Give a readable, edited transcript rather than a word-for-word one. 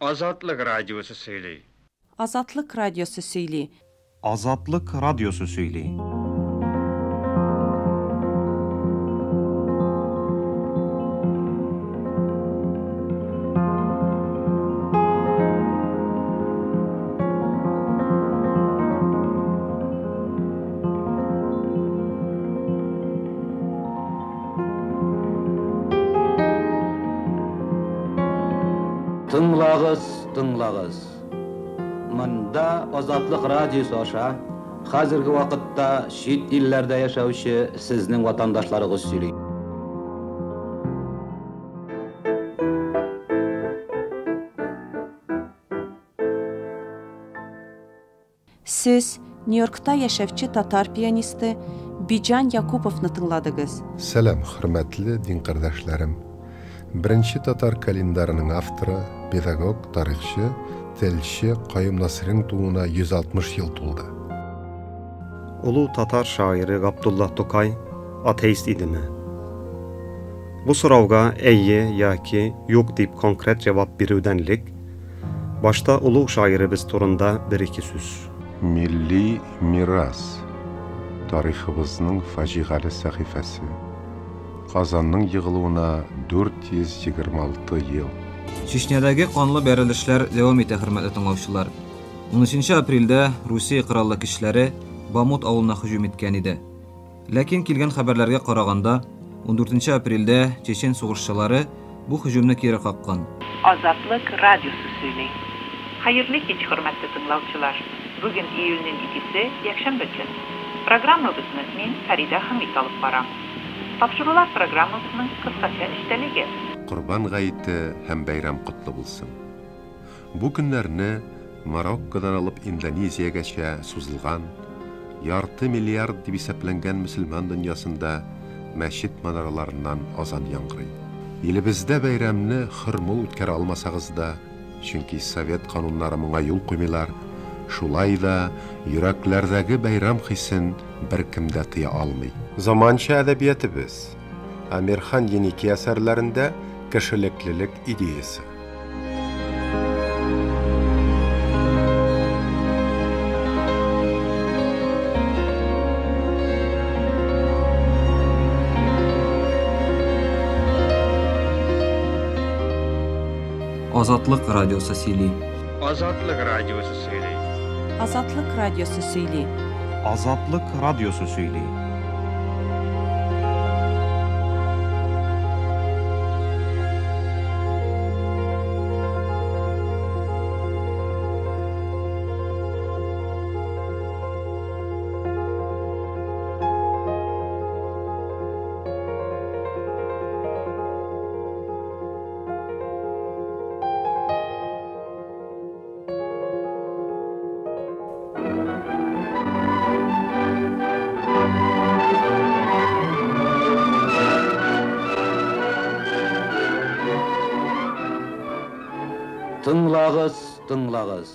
Азатлык радиосы сөйли. Азатлык радиосы сөйли. Азатлык радиосы сөйли. Тыңлагыз, тыңлагыз. Монда Азатлык радиосы аша хәзерге вакытта чит илләрдә яшәүче сезнең ватандашларыгыз сөйли. Сез Нью-Йоркта яшәүче татар пианисты Биҗан Якуповны тыңладыгыз. Сәлам, хөрмәтле дин кардәшләрем. Беренче татар календарының авторы, педагог, тарихчы, телче Каюм Насыйриның тууына 160 ел тулды. Олуг татар шагыйре Габдулла Тукай атеист идеме? Бу сорауга әйе яки юк дип конкрет җавап бирүдән элек, башта олуг шагыйребез турында бер-ике сүз. Милли мирас, тарихыбызның фаҗигале сәхифәсе. Казанның егылуына 426 ел. Чечнядәге канлы бәрелешләр дәвам итә, хөрмәтле тыңлаучылар. 13 апрельдә Русия кораллы көчләре Бамут авылына һөҗүм иткән иде. Ләкин килгән хәбәрләргә караганда, 14 апрельдә чечен сугышчылары бу һөҗүмне кире каккан. Азатлык радиосы сөйли. Хәерле кич, хөрмәтле тыңлаучылар. Бүген июльнең 2-се, якшәмбе көн. Программабызны мин, Фәридә Хәмит алып барам. Тапшырулар программасының кыскача эчтәлеге. Корбан гаете һәм бәйрәм котлы булсын. Бу көннәрне Мароккодан алып Индонезиягәчә сузылган ярты миллиард дип исәпләнгән мөселман дөньясында мәчет манараларыннан азан яңгырый. Илебездә бәйрәмне хөр-мул үткәрә алмасагыз да, чөнки совет кануннары моңа юл куймыйлар, шулай да йөрәкләрдәге бәйрәм хисен беркем дә тыя алмый. Заманча әдәбиятыбыз Әмирхан Еники әсәрләрендә кешелеклелек идеясе. Азатлык радиосы сөйли. Азатлык радиосы сөйли. Азатлык радиосы сөйли. Азатлык радиосы сөйли. Тыңлагыз, тыңлагыз.